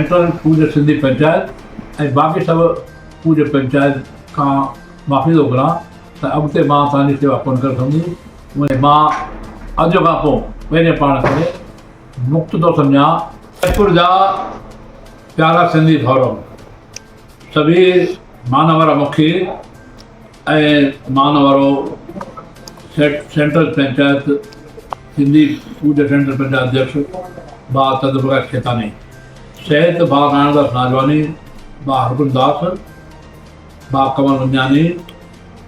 Central پوڄ Sindhi panchayat ۽ باقي سڀ پوڄ پنچائت کان معافي ٿو گهران ته اڳتي مان توهان جي سيوا ڪونه ڪري سگهندس. مان اڄ کان پوء پنهنجي پاڻ کي مڪت ٿو سمجهان. جئپور جا پيارا سنڌي ڀائرو، سڀيئي مان وارا مکي ۽ مان وارو سينٽرل پنچائت سنڌي پوڄ سينٽرل پنچائت اڌيڪش ڀاء چندر پرڪاش کيتاني سهت ڀاء نارائڻ داس ناجواني، ڀاء هرگن داس، ڀاء ڪمل منجاني،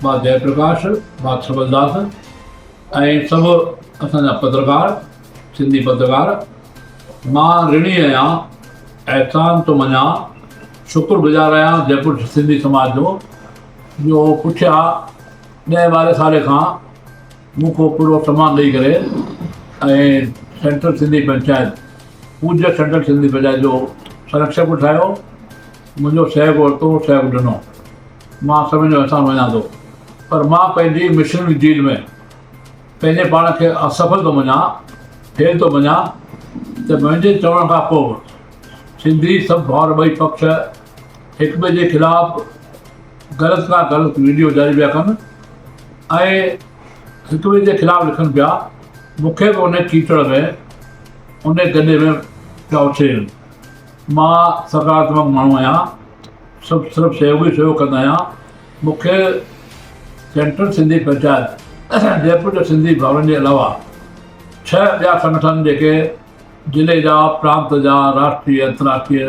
ڀاء جئه پرڪاش، ڀاء ڇٻل داس ۽ سڀ اسان جا پترڪار، سنڌي پترڪار، مان رڻي آهيان، احسان ٿو مڃان، شڪر گذار آهيان جئپور سنڌي سماج جو، جو پٺيان ڏهين ٻارهين سالي کان مون کي پورو سمان ڏئي ڪري ۽ سينٽرل سنڌي پنچائت پوڄ سينٽرل سنڌي پنچائت جو سنرڪشڪ به ٺاهيو، منهنجو سهيوگ ورتو، سهيوگ ڏنو. مان سڀني جو احسان مڃان ٿو پر مان پنهنجي مشنري جيل ۾ پنهنجي پاڻ کي اسڦل ٿو مڃان، فيل ٿو مڃان ته منهنجي چوڻ کان پوء به سنڌي سڀ ڀائر ٻئي پڪش هڪ ٻئي جي خلاف غلط کان غلط وڊيو جاري پيا ڪن ۽ هڪ ٻئي جي خلاف لکن پيا، مون کي به ان ڪيچڙ ۾ ان گڏي ۾ پيا اڇلين. مان سڪاراتمڪ ماڻهو آهيان، سڀ صرف سهيوگ ئي سهيوگ ڪندو آهيان. مون کي سينٽرل سنڌي پنچائت جئپور جي سنڌي ڀائرن جي علاوه ڇهه ٻيا سنگٺن جيڪي ضلعي جا، پرانت جا، راشٽريه، انتراشٽريه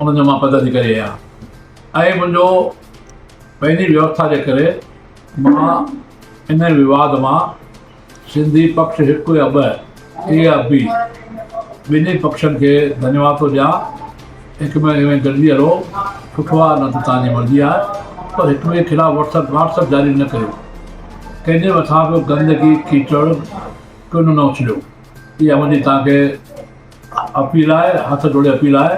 انهن جو مان پداڌيڪاري آهيان ۽ منهنجو پنهنجي ويوسٿا جي ڪري مان ان وواد مان سنڌي پڪش هڪ يا ٻه، اي يا بي، ٻنهي پڪشن کي ڌنيواد ٿو ڏيان. هڪ ٻئي ۾ گڏجي هلو سٺو آهي نه ته توهان جي مرضي آهي پر هڪ ٻئي خلاف واٽس اپ واٽس اپ جاري نه ڪريو. ڪنهن جي مٿان به گندگي ڪيچڙ ڪن نه اڇليو. اها منهنجي توهان کي اپيل آهي، هٿ جوڙي اپيل آهي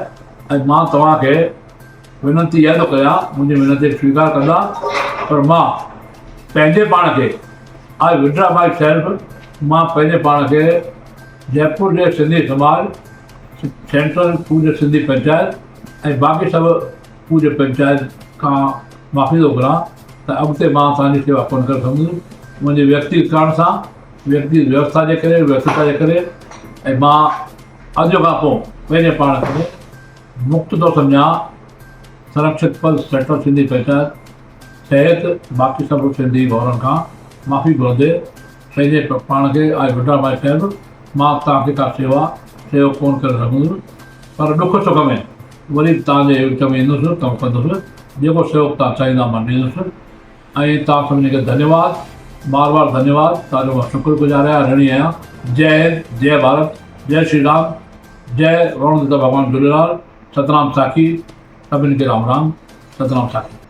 ۽ مان توهان کي وينتي اها ٿو ڪريان منهنجي وينتي کي سويڪار ڪندا پر مان پنهنجي پاڻ کي آء وڊرا مائي سيلف مان پنهنجي پاڻ کي جئپور جي سنڌي سماج، سينٽرل پوڄ سنڌي پنچائت ۽ باقي سڀ پوڄ پنچائت کان معافي ٿو گهران ته اڳتي مان توهان جي سيوا ڪونه ڪري سگهندس منهنجي ويڪتيگت ڪارڻ سان ويڪتيگت ويوسٿا جي ڪري ويوسٿا جي ڪري ۽ مان اڄ کان پوء پنهنجي پاڻ کي مڪت ٿو سمجهان سنرڪشت پد سينٽرل سنڌي پنچائت صحت باقي سڀ سنڌي ڀائرن کان معافي گهرندي پنهنجي پاڻ کي آء وڊرا مائي سيلف مان توهان کي ڪا سيوا سهيوگ ڪونه ڪري سگهندس پر ڏک سک ۾ وري به توهان جي وچ ۾ ايندس ڪم ڪندس جيڪو سهيوگ توهان چاهيندا مان ڏيندس ۽ توهان سڀني کي ڌنيواد بار بار ڌنيواد توهان جو مان شڪر گذار آهيان رڻي آهيان جئي هند جئي ڀارت جئي شري رام جئي روڻ دتا ڀڳوان جهوليلال ستنام ساکي سڀني کي رام رام ستنام ساکي.